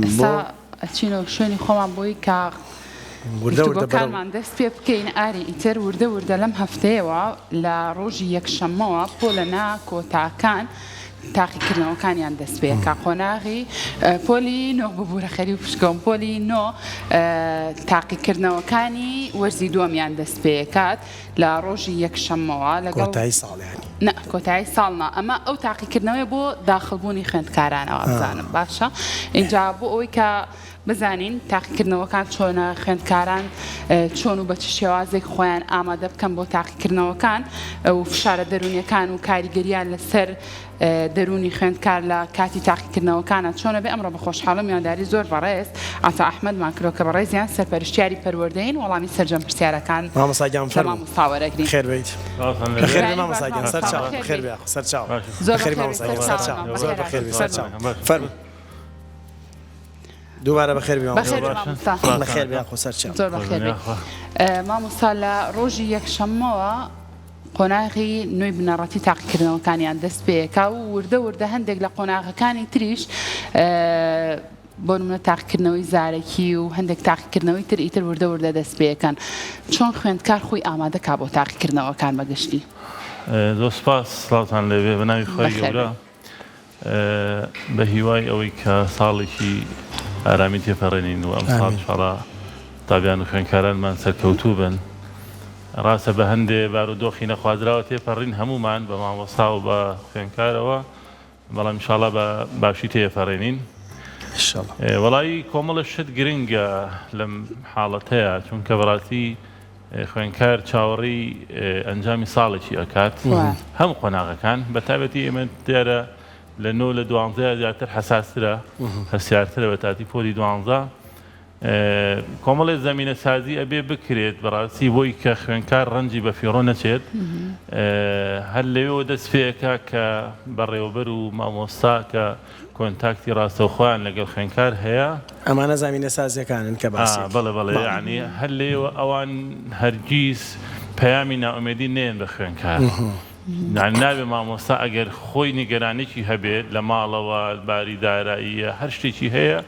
ئێستا ئەچینەوە شوێنی خۆمان بۆی کە گفتوگۆکانمان دەست پێ بکەین ئاری ئیتر وردە وردە لەم هەفتەیەوە لە ڕۆژی یەکشەممەوە پۆلە نا کۆتاکان تاقیکردنەوەکانیان دەست پێکا قۆناغی پۆلی نۆ ببورە خەری و پشکۆم پۆلی نۆ تاقیکردنەوەکانی وەرزی دووەمیان دەست پێکات لە ڕۆژی یەکشەممەوە لەگەڵ کۆتایی ساڵ یانی. نا کۆتایی ساڵ نا ئەمە ئەو تاقیکردنەوەیە بۆ داخڵبوونی خوێندکارانە وابزانم باشە ئینجا بۆ ئەوەی کە بزانین تاقیکردنەوەکان چۆنە خوێندکاران چۆن و بە چ شێوازێک خۆیان ئامادە بکەن بۆ تاقیکردنەوەکان و فشارە دەروونیەکان و کاریگەریان لەسەر دەروونی خوێندکار لە کاتی تاقیکردنەوەکانە چۆنە بێ ئەمڕۆ بە خۆشحاڵی میوانداری زۆر بەڕێز عەتا ئەحمەدمان کردوە کە بەڕێزیان سەرپەرشتیاری پەروەردەیین وەڵامی سەرجەم پرسیارەکان مامۆستا گیان لە فەرموو مامۆستا وەرەگرین. بەخێر بێیت. سڵاوتان لێ بەخێر بێ بەیانی باش مامۆستا گیان مامۆستا سەرچاو بەخێر بەخێر بێیت. بێ ئاخۆ سەرچاو زۆر بەخێر بەخێر بێیت مامۆستا گیان سەرچاوم سەرچاو بەخێر زۆر بەخێر هاتیت بێ فەرموو. سەرچاو فەرموو دووبارە بەخێر بێ بەخێر مامۆستا بێ مامۆستا. بەخێر بێ ئاخۆ سەرچاو. زۆر بەخێر بێیت مامۆستا لە ڕۆژی یەکشەممەوە قۆناغی نوێی بنەڕەتی تاقیکردنەوەکانیان دەست پێکا و وردە وردە هەندێک لە قۆناغەکانی تریش بۆ نمونە تاقیکردنەوەی زارەکی و هەندێک تاقیکردنەوەی تر ئیتر وردە وردە دەست پێکەن چۆن خوێندکار خۆی ئامادە کا بۆ تاقیکردنەوەکان بە گشتی؟ زۆر سپاس سڵاوتان لێبێ بە ناوی خوای گەورە. بە هیوای ئەوەی کە ساڵێکی ئارامی تێپەڕێنین و ئەمساڵ ان شاءاللە قوتابیان و خوێندکارانمان سەرکەوتوو بن. ڕاستە بە هەندێ بارودۆخی نەخوازراوە تێپەڕین هەموومان بە مامۆستا و بە خوێندکارەوە، بەڵام ان شاءاللە بە باشی تێپەڕێنین. وەڵایی کۆمەڵە شت گرنگە لەم حاڵەتەیا چونکە بەڕاستی خوێندکار چاوەڕێی ئەنجامی ساڵێکی ئەکات هەموو قۆناغەکان بە تایبەتی ئێمە دیارە لە نۆ لە دوانزەیە زیاتر حەساسترە هەستیارترە بە تاتی پۆلی دوانزە کۆمەڵێ زەمینە سازی ئەبێ بکرێت بەڕاستی بۆی کە خوێندکار ڕەنجی بە فیڕۆ نەچێت هەر لەوێوە دەست پێەکە کە بەڕێوەبەر و مامۆستا کە کۆنتاکتی ڕاستەوخۆیان لەگەڵ خوێندکار هەیە. ئەمانە زامینە سازیەکانن کە باسی ئەکەی. بەڵێ بەڵێ یەعنی هەر لێیەوە ئەوان هەرگیز پەیامی نائومێدی نەیەن بە خوێندکار یەعنی نابێ مامۆستا ئەگەر خۆی نیگەرانیی هەبێت لە ماڵەوە باری داراییە هەر شتێکی هەیە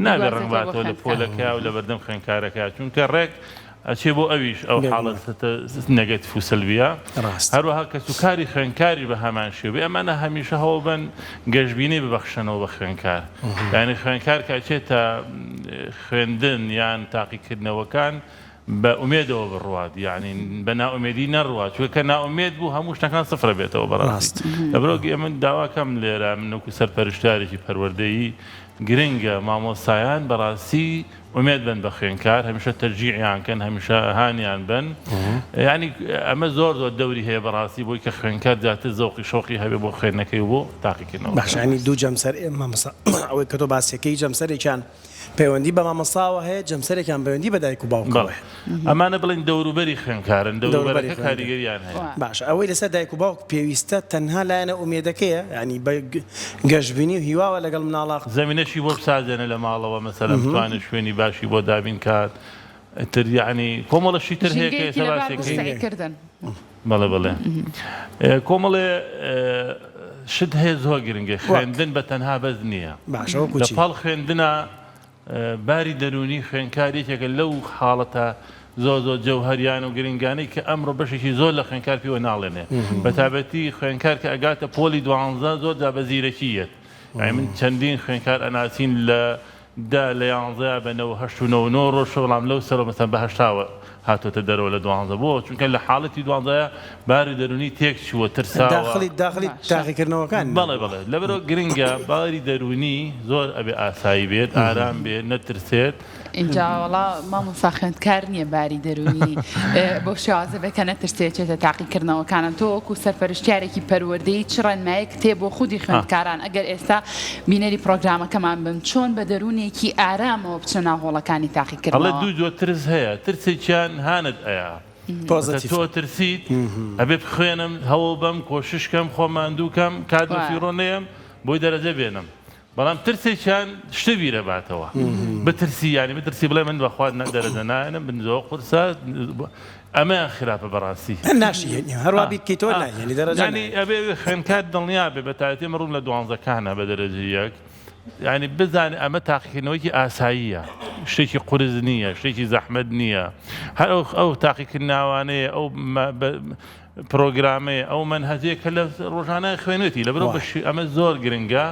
نابێ ڕەنگ بگوازێتەوە بۆ باتەوە لە خوێندکار. پۆلەکەیا و لەبەردەم خوێندکارەکەیا چونکە ڕێک ئەچێ بۆ ئەویش ئەو حاڵەتە نێگەتیف و سلبیە، هەروەها کەسوکاری خوێندکاریش بە هەمان شێوەی ئەمانە هەمیشە هەوڵبەن گەشبینی ببەخشنەوە بە خوێندکار یانی خوێندکار کە ئەچێتە خوێندن یان تاقیکردنەوەکان بە ئومێدەوە بڕوات یعنی بە نائومێدی نەڕوات چونکە کە نائومێد بوو هەموو شتەکان سفرە بێتەوە بەڕاستی لەبەرئەوە ئێمە داواکەم لێرە من وەکو سەرپەرشتیارێکی پەروەردەیی گرنگە مامۆستایان بەڕاستی ئومێد بن بە خوێنکار هەمیشە تەشجیعیان کەن هەمیشە هانیان بن یعنی ئەمە زۆر زۆر دەوری هەیە بەڕاستی بۆی کە خوێنکار زیاتر زەوقی شەوقی هەبێ بۆ خوێندنەکەی و بۆ تاقیکردنەوە باشە ینی دوو جەمسەر مامۆستا ئەوەی کە تۆ باسیەکەی جەمسەرێکیان پەیوەندی بە مامۆستاوە هەیە جەمسەرێکیان پەیوەندی بە دایک و باوکەوە هەیە ئەمانە بڵێن دەوروبەری خوێندکارن دەوروبەرەکە کاریگەریان هەیە. باشە ئەوەی لەسەر دایک و باوک پێویستە تەنها لایەنە ئومێدەکەیە یانی بە گەشبینی و هیواوە لەگەڵ مناڵا. زەمینەشی بۆ بسازێنە لە ماڵەوە مەسەلەن بتوانێت شوێنی باشی بۆ دابین کات ئیتر یانی کۆمەڵە شتی تر هەیە کە ژینگەیەکی ئێستا لەبار بۆ باسێکەی. سەعیکردن. بەڵێ بەڵێ کۆمەڵێ شت هەیە زۆر گرنگە وەک. خوێندن بە تەنها بەس نییە باشە وەکو لە چی؟ پاڵ خوێندنا باری دەروونی خوێندکار یەکێکە لەو حاڵەتە زۆر زۆر جەوهەریان و گرنگانەی کە ئەمڕۆ بەشێکی زۆر لە خوێندکار پێوە ناڵێنێ بە تایبەتی خوێندکار کە ئەگاتە پۆلی دوانزە زۆر جا بە زیرەکی یەت یانی من چەندین خوێندکار ئەناسین لە دە لە یانزەیا بە نەوە هەشت و نەوە نۆ ڕۆشتوە بەڵام لەو سەرەوە مەسەلەن بە هەشتاوە هاتۆتە دەرەوە لە دوانزە بۆ؟ چونکە لە حاڵەتی دوانزەیا باری دەروونی تێک چووە ترساوە. داخڵی داخڵی باشە. تاقیکردنەوەکان بەڵێ نەبووە. بەڵێ لەبەرئەوە گرنگە باری دەروونی زۆر ئەبێ ئاسایی بێت ئارام بێت نەترسێت. ئینجا وەڵا مامۆستا خوێندکار نییە باری دەروونی بەو شێوازە بێ کە نەترسێ چێتە تاقیکردنەوەکانە تۆ وەکو سەرپەرشتیارێکی پەروەردەیی چ ڕێنمایەکت هەیە بۆ خودی خوێندکاران ئەگەر ئێستا بینەری پرۆگرامەکەمان بن چۆن بە دەروونێکی ئارامەوە بچنە ناو هۆڵەکانی ئەڵێ تاقیکردنەوە؟ دوو جۆر ترس هەیە ترسێکیان هانت ئەیا پۆزەتیفە. تۆ ترسیت ئەبێ بخوێنم هەوڵ بەم کۆشش کەم خۆم ماندوو کەم کات بە فیڕۆ نەیەم بۆی دەرەجە بێنم بەڵام ترسێکیان شتە بیرە باتەوە بترسی یانی بترسی بڵێ من بەخوا دەرەجە نایەنم من زۆر قورسە ئەمەیان خراپە بەڕاستی ناشی هێنی هەروە بیرکەیتەوە نایهێنی دەرەجە یانی ئەبێ خوێندکار دڵنیا بێ بە تایبەتی من ڕووم لە دوانزەکانە بە دەرەجە یەک. یانی بزانێ ئەمە تاقیکردنەوەیەکی ئاساییە شتێکی قورس نییە شتێکی زەحمەت نییە هەر ئەو ئەو تاقیکردناوانەیە ئەو پرۆگرامەیە ئەو مەنهەجەیە کە لە ڕۆژانە خوێنێتی لەبەرەوە وایە. بەش ئەمە زۆر گرنگە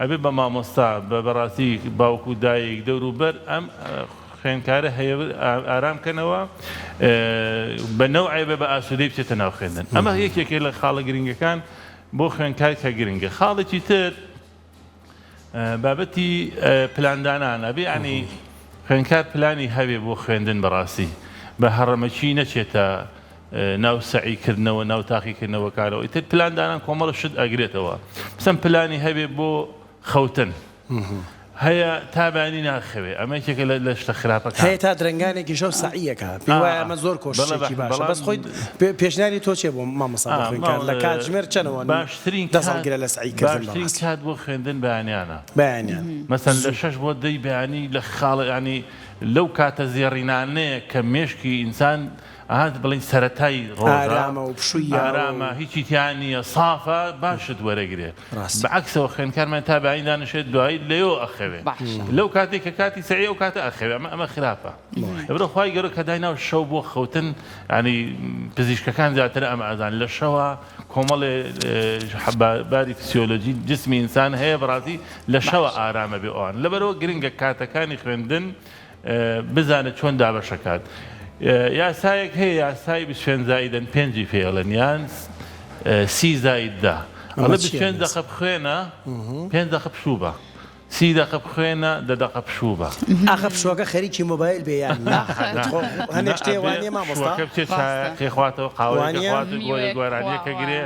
ئەبێ بە مامۆستا بە بەڕاستی باوک و دایک دەوروبەر ئەم خوێندکارە هەیە ئارام کەنەوە بە نەوعێ بێ بە ئاسوودەی بچێتە ناو خوێندن ئەمە یەکێکە لە خاڵە گرنگەکان بۆ خوێندکار کە گرنگە خاڵێکی تر بابەتی پلاندانان ئەبێ ینی خوێندکار پلانی هەبێ بۆ خوێندن بەڕاستی بە هەڕەمەکی نەچێتە ناو سەعی کردنەوە ناو تاقیکردنەوەکانەوە ئیتر پلاندانان کۆمەڵە شت ئەگرێتەوە بسەم پلانی هەبێ بۆ خەوتن هەیە تا بەیانی ناخەوێ ئەمە یەکێکە لە شتە خراپەکان. هەیە تا درەنگانێکی شەو سەعیەکا پێی وایە ئەمە زۆر کۆششێکی باشە بەس خۆی پێشنیاری تۆ چیە بۆ مامۆستا بۆ خوێندکار لە کاتژمێر چەنەوە باشترین دەست هەڵگرە لە سەعی کردن باشترین کات بۆ خوێندن بەیانیانە بەیانیان مەسەن لە شەش بۆ دەی بەیانی لە خاڵ ینی لەو کاتە زێڕینانەیە کە مێشکی ئینسان ئەها بڵێین سەرەتای ڕۆژە ئارامە و پشووی یاوە و ئارامە هیچی تیا نییە سافە باشت وەرەگرێ ڕاستە. بە عەکسەوە خوێندکارمان تا بەیانی دانیشێت دوایی لەوێوە ئەخەوێ باشە. لەو کاتەی کە کاتی سەعیە ئەو کاتە ئەخەوێ ئەمە ئەمە خراپە لەبەرئەوە خوای گەورە کە دایناو شەو بۆ خەوتن یانی پزیشکەکان زیاتر ئەمە ئەزانن لە شەوا کۆمەڵێ باری فسیۆلۆجی جسمی ئینسان هەیە بەڕاستی لە شەوە باشە. ئارامە بێ ئەوان لەبەرئەوە گرنگە کاتەکانی خوێندن بزانێت چۆن دابەشەکات. یاسایەک هەیە یاسای 25 زائیدەن پێنجی پێ ئەڵێن یان سی زائید دە ئەڵێ 25 دەقە بخوێنە پێنج دەقە پشوو بە سی دەقە بخوێنە دە دەقە پشوو بە. ئاخە پشووەکە خەریکی مۆبایل بێ یان نا خۆ هەنێک شتێ وانیە مامۆستا؟ پشووەکە بچێ چایەکەی خواتەوە قاوەیەکە خوات گۆرانیەکە گرێ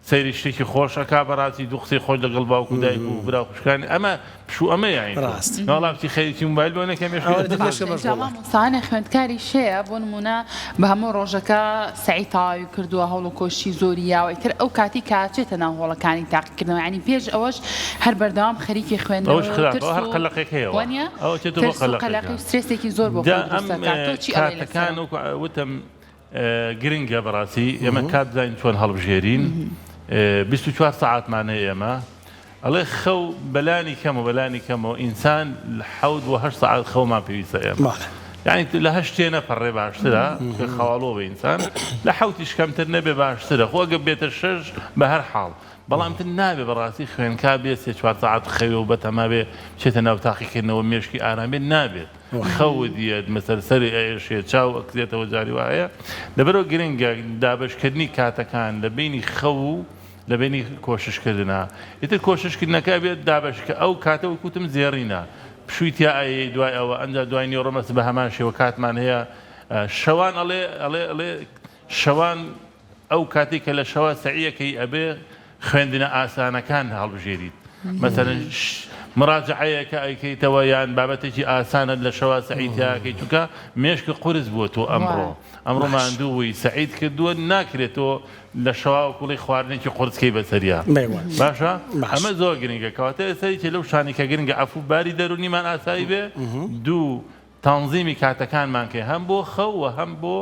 سەیری شتێکی خۆش ئەکا بەڕاستی دوو قسەی خۆش لەگەڵ باوک و دایک و برا و خوشکانی ئەمە پشوو ئەمە یانی تۆ ڕاست. نەوەڵا بچی خەریکی موبایل بۆ نەکەی مێشکی ئەوە دەست مێشکە بەس. مەشغوڵە. جا مامۆستایانە خوێندکاریش هەیە بۆ نموونە بە هەموو ڕۆژەکە سەعی تەواوی کردووە هەوڵ و کۆششی زۆری یاوە ئیتر ئەو کاتی کە ئەچێتە ناو هۆڵەکانی تاقیکردنەوە یانی پێش ئەوەش هەر بەردەوام خەریکی ئەوەش خوێندنەوەیە و خراپە ترس ئەوە هەر و قەلەقێک هەیە وا وانیە ئەوە ئەچێتەوە بۆ ترس و قەلەقێکە قەلەقی و سترێسێکی زۆر بۆ جا خۆی ئەم دروست ئەکات تۆ چی ئەڵێی لەسەر کاتەکان ئەوە؟ وەکو وتم گرنگە بەڕاستی ئێمە کات بزانین چۆن هەڵبژێرین 24 سەعاتمان هەیە ئێمە ئەڵێ خەو بەلانی کەمەوە بەلانی کەمەوە ئینسان حەوت بۆ هەشت سەعات خەومان پێویستە ئێمە یعنی لە هەشت تێ نەپەڕێ باشترە کە خەواڵۆ بە ئینسان لە حەوتیش کەمتر نەبێ باشترە خۆ ئەگە بێتە شەش بە هەر حاڵ بەڵام تر نابێ بەڕاستی خوێنکار بێ سێ چوار سەعات خەوێ و بەتەما بێ بچێتە ناو تاقیکردنەوە مێشکی ئارام بێ نابێت خەوت یەت مەسەر سەری ئەیەشێ چاو ئەکزێتەوە جاری وایە لەبەرئەوە گرنگە دابەشکردنی کاتەکان لە بەینی خەو و لە بەینی کۆششکردنا ئیتر کۆششکردنەکە ئەبێت دابەش کە ئەو کاتە وەک وتم زێڕینە پشووی تیا ئەیەی دوای ئەوە ئەنجا دوای نیوەڕۆ مەس بە هەمان شێوە کاتمان هەیە شەوان ئەڵێ ئەڵێ ئەڵێ شەوان ئەو کاتەی کە لە شەوا سەعیەکەی ئەبێ خوێندنە ئاسانەکان هەڵبژێریت مەسەلەن مراجعەیەکە ئەیکەیتەوە یان بابەتێکی ئاسانت لە شەوا سەعی تیاکەی چونکە مێشک قورس بووە تۆ ئەمڕۆ ئەمڕۆ ماندوو بووی سەعیت کردووە ناکرێت تۆ لە شەوا وەکوڵی خواردنێکی قورس کەی بەسەریا باشە ئەمە زۆر گرنگە کەواتە ئێستا یەکێ لەو شتانەی کە گرنگە عەفوو باری دەروونیمان ئاسایی بێ دوو تەنزیمی کاتەکانمان کەین هەم بۆ خەو و هەم بۆ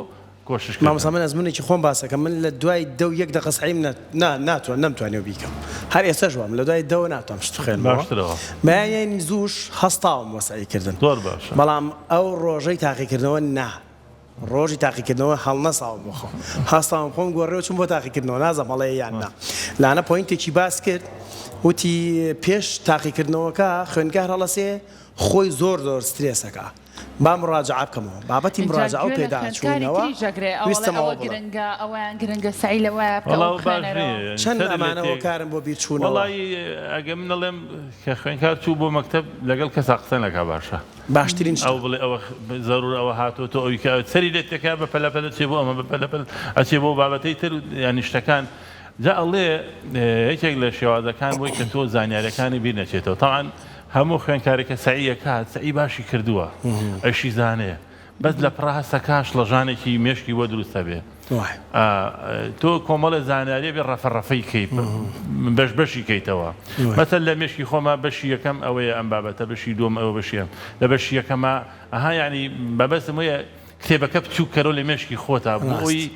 کۆشش کردن. مامۆستا من ئەزمونێکی خۆم باس ئەکەم من لە دوای دە و یەک دەقە سەعیم نە نا ناتوان نەمتوانیوە بیکەم هەر ئێستاش وام لە دوای دەوە ناتوانم شت بخوێنمەوە باشترەوە. بەیانیانی زووش هەستاوم بۆ سەعی کردن زۆر باشە. بەڵام ئەو ڕۆژەی تاقیکردنەوە نا ڕۆژی تاقیکردنەوە هەڵنەساوم بۆ خۆم هەستاوم خۆم گۆڕیوە چووم بۆ تاقیکردنەوە نازانم هەڵەیە یان نا لانە point ێکی باس کرد وتی پێش تاقیکردنەوەکە خوێندکار هەڵەسێ خۆی زۆر زۆر سترێسەکا با مڕاجەعە بکەمەوە بابەتی ئینجا مڕاجەعە و گوێ لە خوێندکاری پێداچوونەوە تریش ئەگرێ ئەوەڵێ ویستم ئەوە ئەوە بڵێم. گرنگە ئەوەیان گرنگە سەعی لەوەیە بکە وەڵا ئەو ئەوە باش بخوێنەرەوە. نییە یانی چەند سەرت لێ ئەمانە تێک هۆکارن بۆ بیرچوونەوە؟ وەڵایی ئەگەر من ئەڵێم کە خوێندکار چوو بۆ مەکتەب لەگەڵ کەسا قسە نەکا باشە باشترین ئەو شتە. بڵێ ئەوە زەرور ئەوە هاتووە تۆ ئەوی کە سەری لێ تێکا بە پەلە پەلە چێ بۆ ئەمە بە پەلە پەل ئەچێ بۆ بابەتەی تر یانی شتەکان جا ئەڵێ یەکێک لە شێوازەکان بۆی کە تۆ زانیاریەکانی بیر نەچێتەوە تەبعەن هەموو خوێندکارێک کە سەعی ئەکات سەعی باشی کردووە ئەشی زانێ بەس لە پڕا هەستەکا شڵەژانێکی مێشکی بۆ دروست ئەبێ تۆ کۆمەڵێ زانیاریە بێ ڕەفە ڕەفەی کەی بەش بەشی کەیتەوە مەسەل لە مێشکی خۆما بەشی یەکەم ئەوەیە ئەم بابەتە بەشی دووەم ئەوە بەشی ئەم لە بەشی یەکەما ئەها یعنی مەبەستم وەیە. کتێبەکە بچووک کەرەوە لە مێشکی خۆتا بۆ ئەوی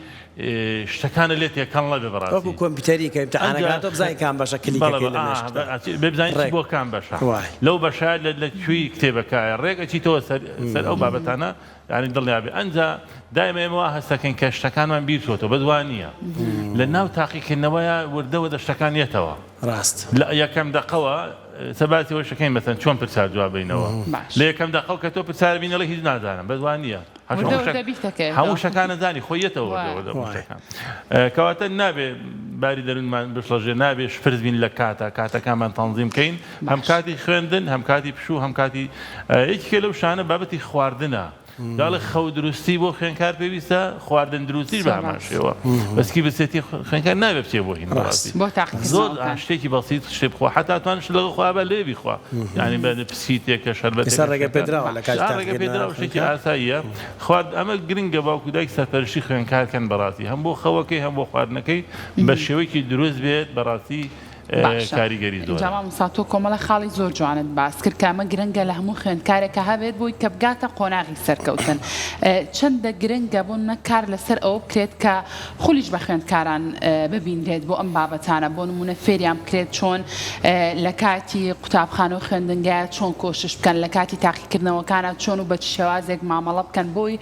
شتەکانە لێ تێکەڵ نەبێ بەڕاستی. وەکو کۆمپیوتەری کە ئیمتحانەکان تۆ بزانی کام بەشە کلیکەکەی لە مێشکتا. بێ بزانی چ بۆ کام بەشە لەو بەشە لە کوێی کتێبەکایە ڕێک ئەچیتەوە سەر سەر ئەو بابەتانە یانی دڵنیا بێ ئەنجا دایمە ئێمە وا هەستەکەین کە شتەکانمان بیر چۆتەوە بەس وا نییە لە ناو تاقیکردنەوەیە وردە وردە شتەکان یەتەوە ڕاست. لە یەکەم دەقەوە سە باسی ئەوەش ئەکەین مەسەن چۆن پرسیار جواب بەینەوە باش. لە یەکەم دەقەوە کە تۆ پرسیار بینی ئەڵێی هیچ نازانم بەس وا نییە وردە وردە بیرتەکەیەتەوە. هەموو شتەکان ئەزانی خۆی یەتەوە وردە وردە هەموو شتەکان کەواتە نابێ باری دەروونمان بشڵەژێ نابێ شپرز بین لە کاتە کاتەکانمان تەنزیم کەین هەم کاتی خوێندن هەم کاتی پشوو هەم کاتی یەکێکە لەو شتانە بابەتی خواردنە داڵێ خەو دروستی بۆ خوێنکار پێویستە خواردن دروستیش بە هەمان شێوە بەسکی برسێتی خوێنکار نابێ بچێ بۆ هین بەڕاستی زۆر شتێکی بەسیت شتێ بخوا حتا توان شت لەگەڵ خوا بە لێ بیخوا یعنی بە پسکیتێکە شەربەتێکە ئێستا ڕێگە پێدراوە لە کاتی ڕێگە پێدراوە شتێکی ئاساییە خوارد ئەمە گرنگە باوک و دایک سەرپەرشتی خوێنکار کەن بەڕاستی هەم بۆ خەوەکەی هەم بۆ خواردنەکەی بە شێوەیەکی دروست بێت بەڕاستی باشە کاریگەری ئینجا زۆرە. مامۆستا تۆ کۆمەڵە خاڵی زۆر جوانت باس کرد کە ئەمە گرنگە لە هەموو خوێندکارێکا هەبێت بۆی کە بگاتە قۆناغی سەرکەوتن چەندە گرنگە بۆ نمونە کار لەسەر ئەوە بکرێت کە خولیش بە خوێندکاران ببینرێت بۆ ئەم بابەتانە بۆ نمونە فێریان بکرێت چۆن لە کاتی قوتابخانە و خوێندنگایە چۆن کۆشش بکەن لە کاتی تاقیکردنەوەکانە چۆن و بە چ شێوازێک مامەڵە بکەن بۆی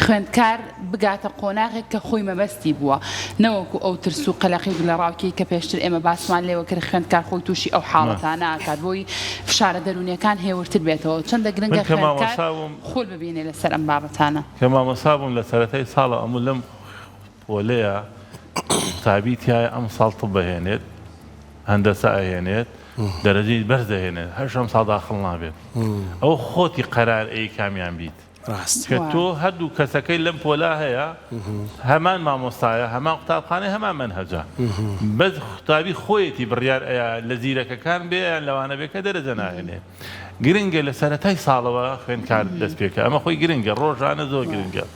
خوێندکار بگاتە قۆناغێک کە خۆی مەبەستی بووە، نەوەکو ئەو ترس و قەلەقی و دڵەڕاوکێی کە پێشتر ئێمە باسمان لێوە کرد خوێندکار خۆی تووشی ئەو حاڵەتانە ئەکات بۆی فشارە دەروونیەکان هێورتر بێتەوە، چەندە من گرنگە کە خوێندکار مامۆستا بووم. خول ببینێ لەسەر ئەم بابەتانە. کە مامۆستا بووم لە سەرەتای ساڵەوە ئەموو لەم پۆلەیە قوتابی تیایە ئەمساڵ طب ئەهێنێت، هەندەسە ئەهێنێت، دەرەجەی بەرز ئەهێنێت، هەر ئەمساڵ داخڵ نابێت. ئەوە خۆتی قەرار ئەی کامیان بیت. ڕاست. کە تۆ هەردوو کەسەکەی لەم پۆلە هەیە هەمان مامۆستایە هەمان قوتابخانەی هەمان مەنهەجە بەس قوتابی خۆیەتی بڕیار ئەیا لە زیرەکەکان بێ یان لەوانە بێ کە دەرەجە ناهێنێ گرنگە لە سەرەتای ساڵەوە خوێندکار دەست پێکە ئەمە خۆی گرنگە ڕۆژانە زۆر گرنگە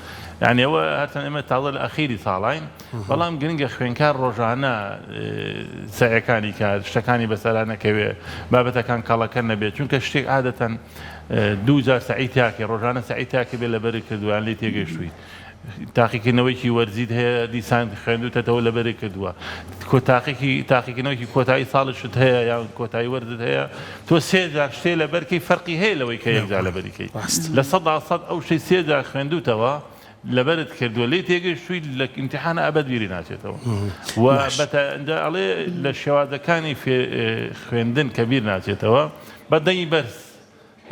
یعنی ئەوە هەرچەند ئێمە تازە لە ئەخیری ساڵاین بەڵام گرنگە خوێندکار ڕۆژانە سەعیەکانی کات شتەکانی بەسەرا نەکەوێ بابەتەکان کەڵەکە نەبێت چونکە شتێک عادەتەن دوو جار سەعی تیاکەی ڕۆژانە سەعی تیاکە بێ لەبەرت کردووە یان لێی تێگەیشتووی تاقیکردنەوەیکی وەرزیت هەیە دیسان خوێندوتەتەوە لەبەرت کردووە کۆ تاقیکی تاقیکردنەوەکی کۆتایی ساڵشت هەیە یان کۆتایی وەرزت هەیە تۆ سێ جار شتێ لەبەرکەی فەرقی هەیە لەوەی کە یەک جار لەبەری کەی 100% ئەو شتەی سێ جار خوێندوتەوە لەبەرت کردووە لێی تێگەیشتووی لە ئیمتیحانە ئەبەد بیری ناچێتەوە و بەتە ئەڵێ لە شێوازەکانی خوێندن کە بیر ناچێتەوە بە دەنگی بەرز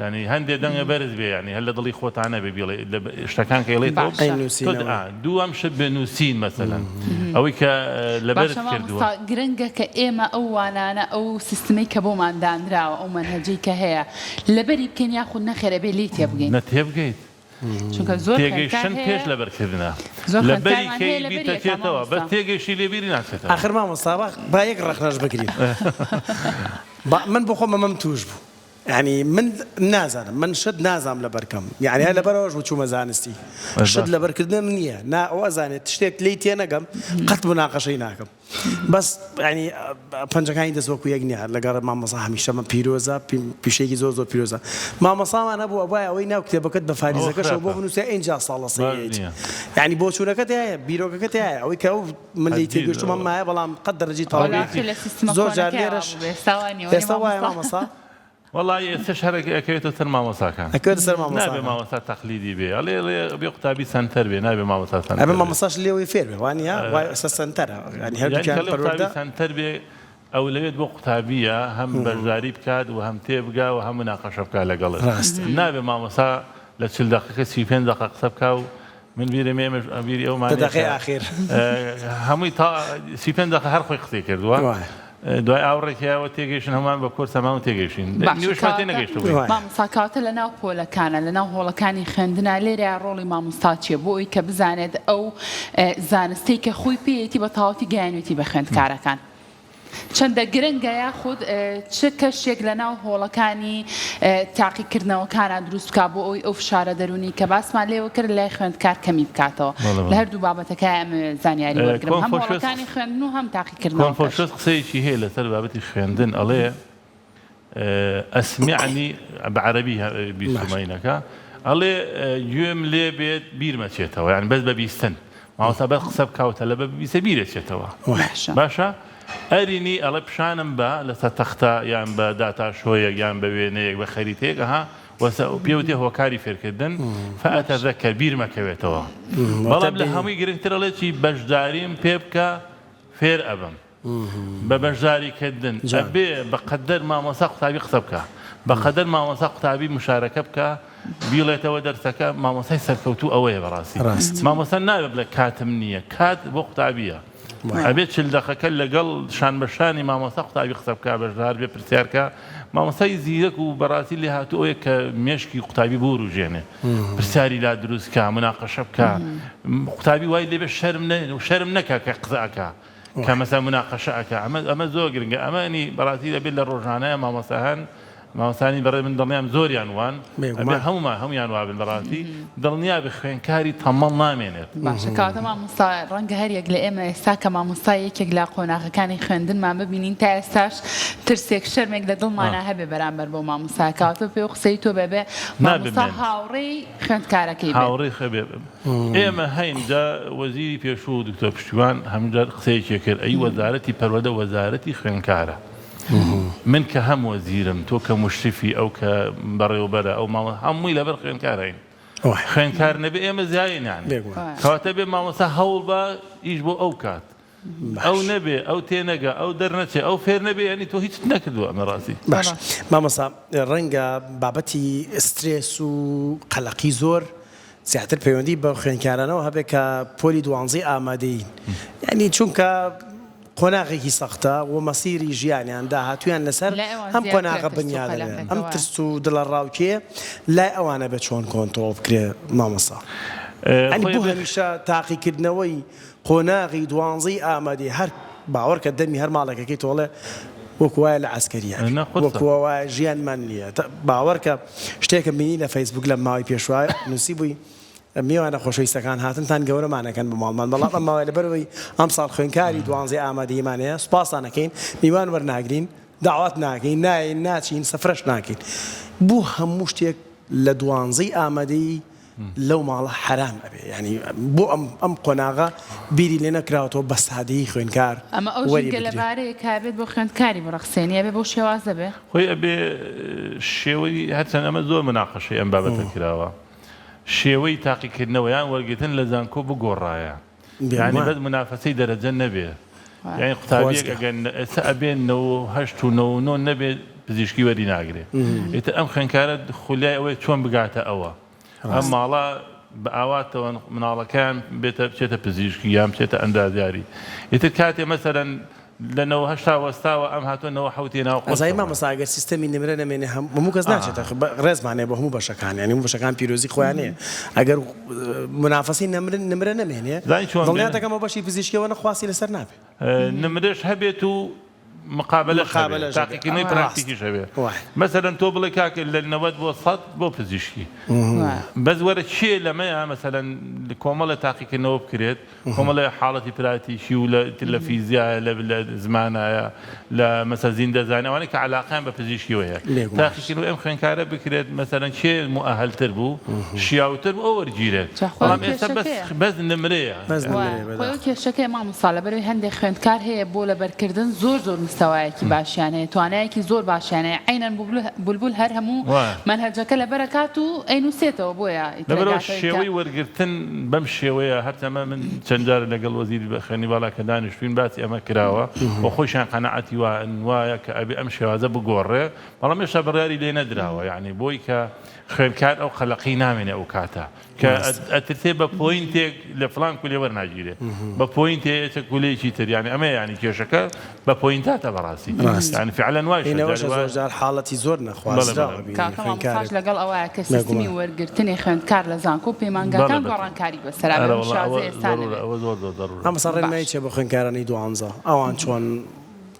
یانی هەندێ دەنگە بەرز بێ یانی هەر لە دڵی خۆتان نەبێ بیڵێ لە شتەکان کە ئەڵێیتەوە باشە. تۆ نووسینەوە. ئا دووەم شت بێ نووسین مەسەلەن ئەوەی کە لەبەرت باشە کردووە. مامۆستا گرنگە کە ئێمە ئەو وانانە ئەو سیستمەی کە بۆمان دانراوە ئەو مەنهەجەی کە هەیە لەبەری بکەین یاخود نەخێر ئەبێ لێی تێبگەین؟ نە تێبگەیت چونکە زۆر خوێندکار تێگەیشتن هەیە پێش لەبەرکردنە زۆر لەبەری خوێندکارمان کەی هەیە لەبەری ئەکا بیرتەچێتەوە بەس مامۆستا. تێگەیشتی لێ بیری ناچێتەوە. ئاخر مامۆستا با با یەک ڕەخنەش بگرین با من بۆ خۆم ئەمەم تووش بوو یعنی من نازانم من شت نازانم لەبەرکەم یعنی هەر لەبەرەوەش بوو چوومە زانستی شت لەبەرکردنم نییە نا ئەو ئەزانێت شتێک لێی تێنەگەم قەت مناقەشەی ناکەم بەس یعنی پەنجەکانی دەست وەکو یەک نییە لەگەڵ مامۆستا هەمیشە من پیرۆزە پیشەیەکی زۆر زۆر پیرۆزە مامۆسامان هەبوو ئەبوایە ئەوەی ناو کتێبەکەت بە فاریزەکەشەوە بۆ بنووسێ ئینجا ساڵە سەیەیت یعنی بۆچوونەکەت هەیە بیرۆکەکەت هەیە ئەوەی کە ئەو من لێی تێگەیشتووم ئەم مایە بەڵام قەت دەرەجەی تەواو نەبوو زۆر جار لێرەش ئێستا وایە مامۆستا وەڵایی ئێستەش هەر ئەکەوێتە سەر مامۆستاکان ئەکەوێتە سەر مامۆستاکان نابێ مامۆستا تەقلیدی بێ ئەڵێ ئەڵێ بێ قوتابی سەنتەر بێ نابێ مامۆستا سەنتەر ئەبێ مامۆستاش لێوەی فێر بێ وانییە وای ئێستا سەنتەرە یانی هەردووکیان پەروەردە سەنتەر بێ ئەولەوێت بۆ قوتابییە هەم بەشداری بکات و هەم تێبگا و هەم مناقەشە بکات لەگەڵت ڕاستە نابێ مامۆستا لە 40 دەقەکە 35 دەقە قسە بکا و من بیرم ئێمەش بیری ئەومان دە دەقەی ئاخیر هەمووی تا 35 دەقە هەر خۆی قسەی کردووە دوای ئاوڕێکیەوە تێگەیشتن هەمووان بە کورس هەمان و تێگەیشتین نیوەشمان تێ نەگەیشتبووین. مامۆستا کەواتە لە ناو پۆلەکانە لە ناو هۆڵەکانی خوێندنا لێرەیا ڕۆڵی مامۆستا چیە بۆ ئەوی کە بزانێت ئەو زانستەی کە خۆی پێیەتی بە تەواوەتی گەیانوێتی بە خوێندکارەکان چەندە گرنگە یاخود چ کەشێک لە ناو هۆڵەکانی تاقیکردنەوەکانە دروست بکا بۆ ئەوی ئەو فشارە دەروونی کە باسمان لێوە کرد لای خوێندکار کەمی بکاتەوە لە هەردوو بابەتەکە ئەمەوێ زانیاری وەرگرم هەم هۆڵەکانی خوێندن و هەم تاقیکردنەوەکەش. کۆنفۆشیۆس قسەیەکی هەیە لەسەر بابەتی خوێندن ئەڵێ ئەسمعنی بە عەرەبی بیستومە اینەکە. ئەڵێ گوێم لێ بێت بیرمەچێتەوە یانی بەس بە بیستن مامۆستا بەس قسە بکا و تەلەبە ببیسێ بیرەچێتەوە باشە. باشە ئەرینی ئەڵێ پیشانم بە لەسەر تەختە یان بە داتاشۆیەک یان بە وێنەیەک بە خەریتەیەک ئەها وەسە پێوتێ هۆکاری فێرکردن فأتذكر بیرمەکەوێتەوە بەڵام لە هەمووی گرنگتر ئەڵێ چی بەشداریم پێ بکە فێر ئەبم بە بەشداری کردن ئەبێ بە قەدەر مامۆستا قوتابی قسە بکا بە قەدەر مامۆستا قوتابی مشارەکە بکا بیڵێتەوە دەرسەکە مامۆستای سەرکەوتوو ئەوەیە بەڕاستی مامۆستا نابێ بڵێ کاتم نییە کات بۆ قوتابیە ئەبێ چل دەقەکە لەگەڵ شان بە شانی مامۆستا قوتابی قسە بکا بەشدار بێ پرسیارکە مامۆستای زیرەک و بەڕاستی لێهاتوو ئەوەیە کە مێشکی قوتابی بوروژێنێ پرسیاری لا دروست کا مناقەشە بکا قوتابی وای لێبێ شەرم شەرم نەکا کە قسە ئەکا کە مەسەلەن مناقەشە ئەکا ئەمە ئەمە زۆر گرنگە ئەمە ئەنی بەڕاستی دەبێت لە ڕۆژانەیە مامۆستایان مامۆستانی بەڕێ من دڵنیام زۆریان وان ئەبێ هەموومان هەمویان وابن بەڕاستی دڵنیا بە خوێنکاری تەمەڵ نامێنێت. باشە کەواتە مامۆستا ڕەنگە هەر یەک لە ئێمە ئێستا کە مامۆستای یەکێک لە قۆناغەکانی خوێندنمان ببینین تا ئێستاش ترسێک شەرمێک لە دڵمانا هەبێ بەرامبەر بەو مامۆستایە کەواتە پێ و قسەی تۆ بەبێ مامۆستا هاوڕێی خوێندکارەکەی بێت. هاوڕێی خۆی بێ ئێمە هەین جا وەزیری پێشوو دکتۆر پشتیوان هەموو جار قسەیەکی کرد ئەی وەزارەتی پەروەردە وەزارەتی خوێندکارە من کە هەم وەزیرم تۆ کە مشرفی ئەو کە بەڕێوبەرە ئەو ماڵە هەمووی لەبەر خوێندکار هەین خوێندکار نەبێ ئێمە زیاین یان کەواتە بێ مامۆستا هەوڵ بە ئیش بۆ ئەو کات ئەو نەبێ ئەو تێنەگا ئەو دەرنەچێ ئەو فێر نەبێ یانی تۆ هیچت نەکردووە ئەمە ڕاستی. باش مامۆستا ڕەنگە بابەتی سترێس و قەلەقی زۆر زیاتر پەیوەندی بە خوێندکارانەوە هەبێت کە پۆلی دوانزەی ئامادەیین یانی چونکە قۆناغێکی سەختە و مەسیری ژیانیان داهاتوویان لەسەر لای ئەوان ئەم زیاترە قۆناغە ترس و بنیادەنرێن قەلەقەکە ئەم وایە. ترس و دڵەڕاوکێ لای ئەوانە بێت چۆن کۆنتڕۆڵ بکرێ مامۆستا یانی خۆی بۆ بێ هەمیشە تاقیکردنەوەی قۆناغی دوانزەی ئامادەی هەر باوەڕکە دەمی هەر ماڵێکەکەی تۆڵێ وەکو وایە لە عەسکەریە بین نا قورسە. وەکو وایە ژیانمان نییە باوەڕکە شتێکم بینی لە فەیسبوک لەم ماوەی پێشوە نووسیبووی میوانە خۆشەویستەکان هاتنتان گەورەمان ئەکەن بۆ ماڵمان بەڵام ئەم ماوەیە لەبەرئەوەی ئەمساڵ خوێندکاری دوانزەی ئامادەییمان هەیە سوپاستان ئەکەین میوان وەرناگرین دەعوەت ناکەین نایەین ناچین سفرەش ناکەین بۆ هەموو شتێک لە دوانزەی ئامادەیی لەو ماڵە حەرام ئەبێ یانی بۆ ئەم ئەم قۆناغە بیری لێ نەکراوەتەوە بە سادەیی خوێندکار ئەمە ئەو وەری ژینگە بگرێ. لەبارەیە کە ئەبێت بۆ خوێندکاری بڕەخسێنی ئەبێ بەو شێوازە بێ؟ خۆی ئەبێ شێوەی هەرچەند ئەمە زۆر مناقەشەی ئەم بابەتە کراوە شێوەی تاقیکردنەوە یان وەرگرتن لە زانکۆ بگۆڕایە یانی بێگومان. بەس مونافەسەی دەرەجە نەبێ یانی قوتابیەک خۆزگە. ئەگەر ئێستا ئەبێ 98 و 99 نەبێ پزیشکی وەری ناگرێ ئیتر ئەم خوێندکارە خولیای ئەوەیە چۆن بگاتە ئەوە ئەم ماڵە بە ئاواتەوەن مناڵەکەیان بێتە بچێتە پزیشکی یان بچێتە ئەندازیاری ئیتر کاتێ مەسەلەن لە نەوە هەشتا وەستاوە ئەم هاتووە نەوە حەوتی ناو ئەزانی قورسەوە. مامۆستا ئەگەر سیستەمی نمرە نەمێنێ هەموو کەس ناچێتە ڕێزمان هەیە بۆ هەموو بەشەکان یانی هەموو بەشەکان پیرۆزی خۆیان هەیە ئەگەر مونافەسەی نەمرە نمرە نەمێنێ زانی چۆن بێ؟ دڵنیات دەکەم ئەو بەشی پزیشکیەوە نە خواستی لەسەر نابێ. نمرەش هەبێت و مقابەلەش هەبێ مقابەلەش هەبێ تاقیکردنەوەی ڕاست پراکتیکیش هەبێ وایە. مەسەلەن تۆ بڵێ کاکە لە 90 بۆ 100 بۆ پزیشکی بەس وەرە کێ لەمەیە مەسەلەن کۆمەڵێ تاقیکردنەوە بکرێت کۆمەڵێ حاڵەتی پراتیکی و لە لە فیزیایە لە لە زمانایە لە مەسە زیندەزانی ئەوانەی کە عەلاقەیان بە پزیشکیەوە هەیە بێگومان. تاقیکردنەوەی ئەم خوێندکارە بکرێت مەسەلەن کێ موئەهەلتر بوو شیاوتر بوو ئەو وەرگیرێت جا خۆی بەڵام ئێستا بەس کێشەکەیە. بەس نمرەیە. بەس وایە نمرەیە خۆی بەداخەوە. ئەو کێشەکەیە مامۆستا لەبەرئەوەی هەندێک خوێندکار هەیە بۆ لەبەرکردن زۆر زۆر مستەوایەکی باشیان هەیە توانایەکی زۆر باشیان هەیە عەینەن بولبول هەر هەموو وایە. مەنهەجەکە لەبەرەکات و ئەینوسێتەوە بۆیە ئیتر لەبەرئەوە ئەگاتەوەی کە شێوەی وەرگرتن بەم شێوەیە هەرچەند ئەمە من چەند جار لەگەڵ وەزیری خوێندنی باڵا کە دانیشتوین باسی ئەمە کراوە و خۆیشیان قەناعەتی وایە کە ئەبێ ئەم شێوازە بگۆڕێ بەڵام هێشتا بڕیاری لێ نەدراوە یانی بۆی کە خوێندکار ئەو قەلەقی نامێنێ ئەو کاتە کە ئەترسێ بە point ێک لە فلان کولێ وەرناگیرێ بە point ێ ئێچە کولێکی تر یانی ئەمە یانی کێشەکە بە point اتە بەڕاستی یانی فعلا وایشە ئینەوەشە جاری زۆر جار حاڵەتی زۆر نەخوازراو ئەبینین کاکە مامۆستاش خوێندکارێک لەگەڵ ئەوایە کە سیستمی بێگومان. وەرگرتنی خوێندکار لە زانکۆ و پەیمانگاکان گۆڕانکاری بەسەرا بێ ئەرە ئەم وەڵا شازە ئەوە ئێستا زەرورە نەبێت. ئەوە زۆر زۆر زەرورە. مامۆستا ڕێنمایی باش. چیە بۆ خوێندکارانی دوانزە ئەوان چۆن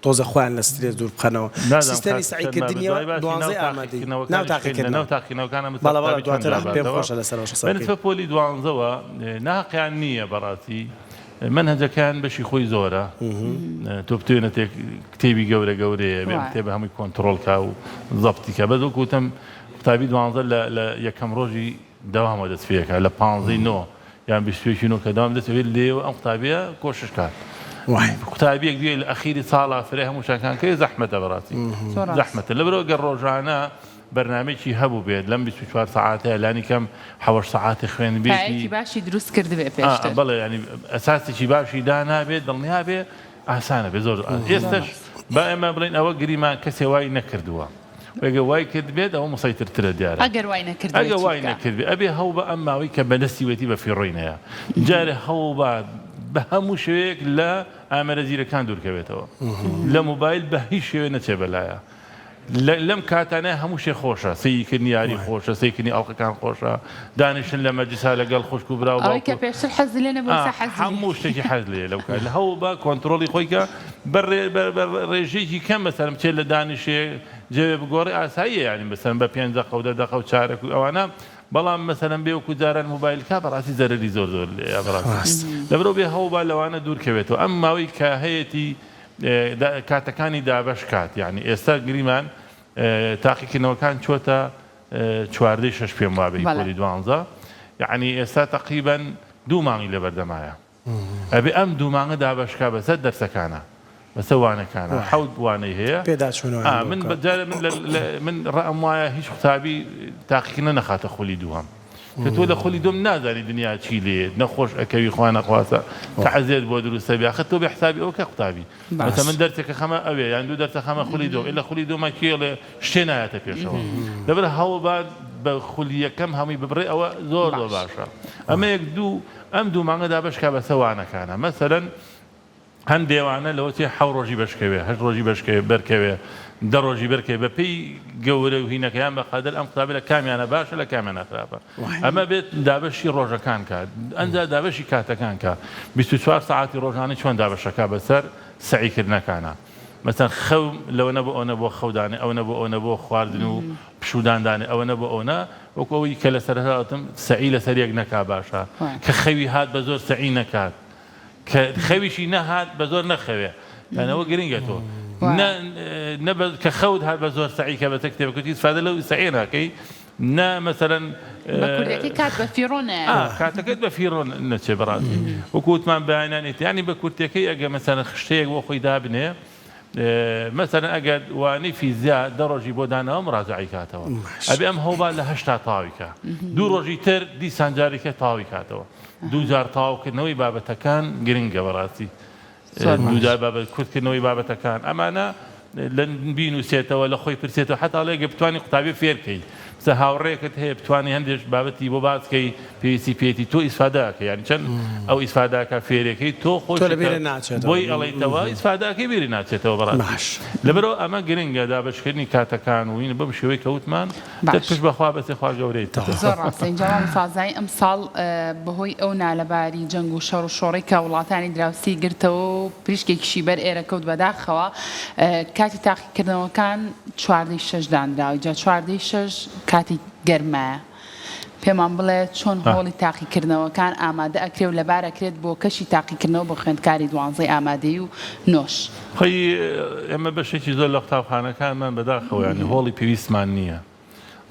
تۆزە خۆیان لە سترێس دوور بخەنەوە نازانم سیستەمی کاک سەعی چەند مابێ کردنیەوە دوای باسی ناو دوانزەی ئامادەیی ناو تاقیکردنەوەکانیش بکەین لە ناو تاقیکردنەوە تاقیکردنەوەکان ئەم بەڵێ بەڵێ قوتابی چۆن دواتر پێم جواباتەوە خۆشە لەسەر ئەوەش قسە بە بکەین. نسبەت پۆلی دوانزەوە ناهەقیان نییە بەڕاستی مەنهەجەکەیان بەشی خۆی زۆرە تۆ بتوێ نەتێک کتێبی گەورە گەورەیە بێ کتێبە هەمووی کۆنتڕۆڵ کا و زەبتی کە بەس وەکو وتم قوتابی دوانزە لە یەکەم ڕۆژی دەوامەوە دەست پێکا لە پانزەی نۆ یان 21 نۆ کە دەوام دەست پێ لێوە ئەم قوتابیە کۆشش کات قوتابیەک بێ لە ئەخیری ساڵا فرێ هەموو شتەکان کەی زەحمەتە بەڕاستی زەحمەتە لەبەرەوە گەر ڕۆژانە بەرنامەیەکی هەبوو بێت لەم 24 سەعاتەیە لانی کەم حەوەش سەعاتی خوێندبێتی پایەکی باشی دروست کردبێ پێشتر بەڵێ ینی ئەساسێکی باشی دانابێت دڵنیا بێ ئاسانە بێ زۆر ئێستش با ئێمە بڵێن ئەوە گریمان کەسێ وای نەکردووە ئەگەر وای کردبێت ئەوە مسەیترترە دیارە. ئەگەر وای نەکردبێت ئەگەر چی وای بکا؟ نەکردبێت ئەبێ هەوڵ بە ئەم ماوەی کە بەدەستی وێتی بە فیڕۆی نەیە جارێ هەوڵ با بە هەموو شێوەیەک لە ئامێرە زیرەکان دوورکەوێتەوە لە مۆبایل بە هیچ شێوەیە نەچێ بەلایە لەم کاتانە هەموو شتێ خۆشە سەیرکردنی یاری خۆشە سەیرکردنی ئەڵقەکان خۆشە دانیشتن لە مەجلیسا لەگەڵ خوشک و برا و ئەوەی باوک کە و پێشتر حەزی لێ نەبوو ئێستا حەزی لێ هەموو شتێکی حەز لێیە لەو کات لە هەوڵ بە کۆنترۆڵی خۆی کە بە ڕێژەیەکی کەم مەسەلەن بچێت لە دانیشێ جەوێ بگۆڕێ ئاساییە یانی مەسەلەن بە پێنج دەقە و دە دەقە و چارەک و ئەوانە بەڵام مەسەلەن بێ وەکو جاران موبایل کا بەڕاستی زەرەری زۆر زۆر لێیە بەڕاستی لەبەرئەوە بێ هەوڵ با لەوانە دوور کەوێتەوە ئەم ماوەی کە هەیەتی کاتەکانی دابەش کات یانی ئێستا گریمان تاقیکردنەوەکان چۆتە چواردەی شەش پێم وابێ هی پۆلی دوانزە یعنی ئێستا تەقریبەن دوو مانگی لەبەردەمایە ئەبێ ئەم دوو مانگە دابەشکا بەسەر دەرسەکانە بەسەر وانەکانە حەوت وانەی هەیە من جارێ من من ڕەئم وایە هیچ قوتابی تاقیکردنە نەخاتە خولی دووهەم کە تۆ لە خولی دووەم نازانی دنیا چی لێیەت نەخۆش ئەکەوی خوا نەخواستە تەعزێت بۆ دروستە بێ ئاخر تۆ بێ حسابی ئەوە کە قوتابی مەسە من دەرسێکە خەمە ئەوێ یان دوو دەرسە خەمە خولی دووەم ئێ لە خولی دووەمە کێڵێ شتێ نایەتە پێشەوە لەبەر هەوڵ با بە خولی یەکەم هەمووی ببڕێ ئەوە زۆر زۆر باشە ئەمە یەک دوو ئەم دوو مانگە دابەش کا بەسە وانەکانە مەسەلەن هەندێ وانە لەوە چێ حەو ڕۆژی بەشکەوێ هەشت ڕۆژی بەشکەوێ بەرکەوێ دە ڕۆژی بەرکەوێ بە پێی گەورە و هینەکەیان بە قەدەر ئەم قوتابی لە کامیانە باشە لە کامیانە خراپە ئەمە بێت دابەشی ڕۆژەکان کا ئەنجا دابەشی کاتەکان کا 24 سەعاتی ڕۆژانەی چۆن دابەشەکا بەسەر سەعیکردنەکانە مەسەن خەو لەوە نە بۆ ئەو نە بۆ خەو دانێ ئەو نە بۆ ئەو نە بۆ خواردن و پشوودان دانێ ئەوە نە بۆ ئەو نە وەکو ئەوەی کە لە سەرەتا وتم سەعی لەسەر یەک نەکا باشە کە خەوی هات بە زۆر سەعی نەکات کە خەویشی نەهات بە زۆر نەخەوێ یان ئەوە گرنگە تۆ نە کە خەوت هات بە زۆر سەعی کە بەسەر کتێبەکەت ئیسفادە لەو سەعیە ناکەی نا مەسەلەن بە کوردیەکەی کات بە فیڕۆ نایە. ئا کاتەکەت بە فیڕۆ نەچێ بەڕاستی وەکو وتمان بەیانیان ئیت یانی بە کورتیەکەی ئەگەر مەسەلەن خشتەیەک بۆ خۆی دابنێ مەسەلەن ئەگەر وانەی فیزیا دە ڕۆژی بۆ داناوە مڕاجەعەی کاتەوە ئەبێ ئەم هەوڵ با لە هەشتا تەواوی کا دوو ڕۆژی تر دیسان جارێکە تەواوی کاتەوە دوو جار تەواوکردنەوەی بابەتەکان گرنگە بەڕاستی دووجار بابەت کورتکردنەوەی بابەتەکان ئەمانە لە بینوسێتەوە لە خۆی پرسێتەوە حتا ئەڵێ گەر بتوانی قوتابی فێرکەی سە هاوڕێکت هەیە بتوانی هەندێک بابەتی بۆ باس کەی پێویستی پێیەتی تۆ ئیسفادەکە یانی چەند ئەو ئیسفادەکە فێرەکەی تۆ خۆش تۆ لە بیرت ناچێتەوە بۆی ئەڵێیتەوە ئیسفادەکەی بیری ناچێتەوە بەڕاستی باش لەبەرئەوە ئەمە گرنگە دابەشکردنی کاتەکان و بەم شێوەی کە وتمان باش. پشت بەخوا بەسێ خوا گەورەیە. زۆر ڕاستە ئینجا مامۆستا زانی ئەمساڵ بەهۆی ئەو نالەباری جەنگ و شەڕ و شۆڕی کە وڵاتانی دراوسێی گرتەوە و پریشکێکیشی بەر ئێرە کەوت بەداخەوە کاتی تاقیکردنەوەکان چواردەی شەش دانراوە جا چواردەی شەش کاتی گەرمایە پێمان بڵێ چۆن هۆڵی تاقیکردنەوەکان ئامادە ئەکرێ و لەبار ئەکرێت بۆ کەشی تاقیکردنەوە بۆ خوێندکاری دوانزەی ئامادەیی و نۆش. خۆی ئێمە بەشێکی زۆر لە قوتابخانەکانمان بەداخەوە یانی هۆڵی پێویستمان نییە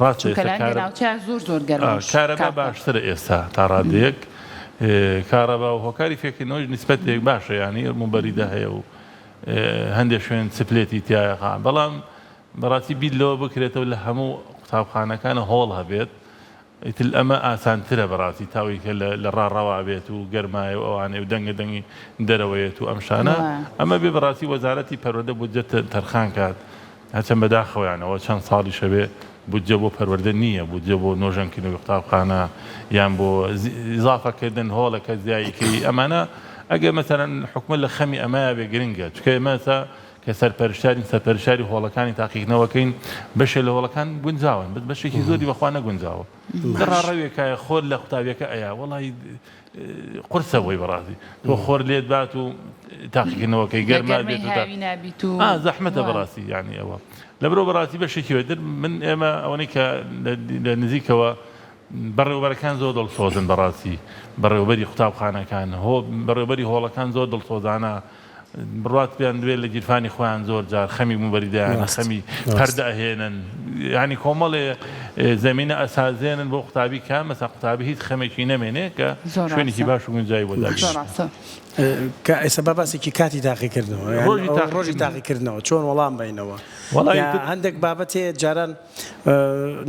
ڕاستە چونکە ئێستا لە هەندێ کارە ناوچەیا زۆر زۆر گەرمە و کارەبا کاتە. باشترە ئێستا تا ڕادەیەک کارەبا و هۆکاری فێرکردنەوەیش نیسبەتێک باشە یانی موبەریدە هەیە و هەندێک شوێن سپلێتی تیایە بەڵام بەڕاستی بیر لەوە بکرێتەوە لە هەموو قوتابخانەکانە هۆڵ هەبێت ئیتر ئەمە ئاسانترە بەڕاستی تا ئەوەی کە لە ڕاڕەوا بێت و گەرمایە و ئەوانەی و دەنگە دەنگی دەرەوەیەت و ئەم شتانە ئەمە بێ بەڕاستی وەزارەتی پەروەردە بودجە تەرخان کات هەرچەند بەداخەوەیانەوە چەند ساڵیشە بێ بودجە بۆ پەروەردە نییە بودجە بۆ نۆژەنکردنەوەی قوتابخانە یان بۆ ئیزافەکردن هۆڵەکە زیاییکەی ئەمانە ئەگەر مەسەلەن حکومەت لە خەمی ئەمەیا بێ گرنگە چونکە ئێمە ئێستا کە سەرپەرشتیارین سەرپەرشتیاری هۆڵەکانی تاقیکردنەوەکەین بەشێ لە هۆڵەکان گونجاون بەس بەشێکی زۆری بەخوا نەگونجاوە لە ڕاڕەوێکایە خۆر لە قوتابیەکە ئەیا وەڵی قورسە بۆی بەڕاستی تۆ خۆر لێت بات و تاقیکردنەوەکەی گەرما بێت و زەحمەتە بەڕاستی یعنی ئەوە لەبرۆ بەڕاستی بەشێکی وێتر من ئێمە ئەوەی کە لە نزیکەوە بەڕێوبەرەکان زۆر دڵسۆزن بەڕاستی بەڕێوبەری قوتابخانەکان هۆ بەڕێوبەری هۆڵەکان زۆر دڵسۆزانە. بڕوات پێیان دوێ لە گیرفانی خۆیان زۆر جار خەمی موبەریدەیان ڕاست خەمی ڕاست. پەردە ئەهێنن یانی کۆمەڵێ زەمینە ئەسازێنن بۆ قوتابی کە مەسەن قوتابی هیچ خەمێکی نەمێنێ کە زۆر شوێنێکی ڕاستە. باش و گونجاوی بۆ دابین زۆر بکەن. ڕاستە. کە ئێستا با باسێکی کاتی تاقیکردنەوە یان ڕۆژی ئەو ڕۆژی تاقیکردنەوە. تاقیکردنەوە چۆن وەڵام بەینەوە وەڵا یا ئیتر هەندێک بابەت هەیە جاران